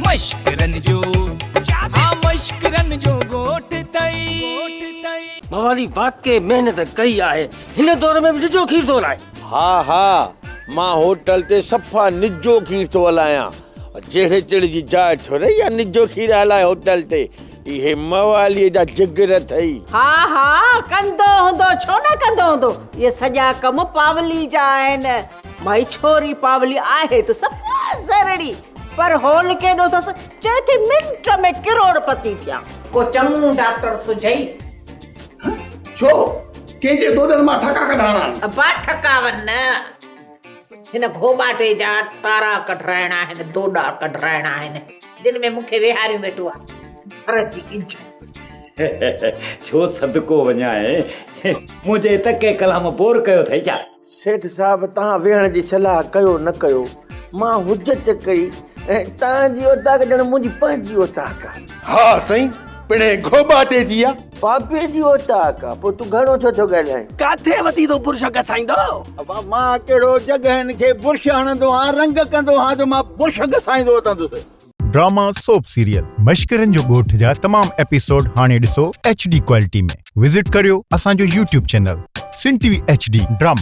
مشڪرن جو ها مشڪرن جو ڳوٺ ٿئي. موالي واقعي محنت ڪئي آهي هن دور ۾ به نجو کير ٿو هلائي. ها ها مان هوٽل تي صفا نجو کير ٿو هلايان جهڙي تهڙي جي جاء ٿورئي آ نجو کير هلائي هوٽل تي اهي مواليء جا جگر اٿئي. ها ها ڪندو هوندو ڇو نه ڪندو هوندو اهي سڄا ڪم پاولي جا آهن. مائي ڇوري پاولي آهي ته صفا زرڙي پر هول ڪيڏو اٿس چئي ٿي منٽ ۾ ڪروڙ پتي ٿيان. ڪو چڱو ڊاڪٽر سجهئي. ڇو؟ ڪنهن جي دوڏن مان ٺڪا ڪڍائڻا آهن؟ ابا ٺڪاون نه، هن گهوٻاٽي جا تارا ڪڍرائڻا آهن، دوڏا ڪڍرائڻا آهن، جن ۾ مون کي ويهاريون ويٺو آهي ٿر جي ڳجهه. ڇو صدقو وڃانء، منهنجي تڪي ڪلام بور ڪيو اٿئي ڇا؟ سيٺ صاحب توهان ويهڻ جي صلاح ڪيو نه ڪيو، مان حجت ڪئي ۽ توهان جي اوطاق ڄڻ منهنجي پنهنجي اوطاق آ. ها سائين، پڻهين گهوٻاٽي جي آ. بابي جي اوطاق آ، پوء تون گهڻو ڇو ٿو ڳالهائين؟ ڪاٿي وتي ٿو برش گسائيندو؟ ابا مان ڪهڙو جڳهين کي برش هڻندو هان، رنگ ڪندو هان جو مان برش گسائيندو وتندس. ڊراما سوپ سيريل مشڪرن جو ڳوٺ جا تمام ايپيسوڊ هاڻي ڏسو ايڇ ڊي ڪوالٽي ۾ وزٽ ڪريو اسان جو YouTube channel Sindh T V H D drama.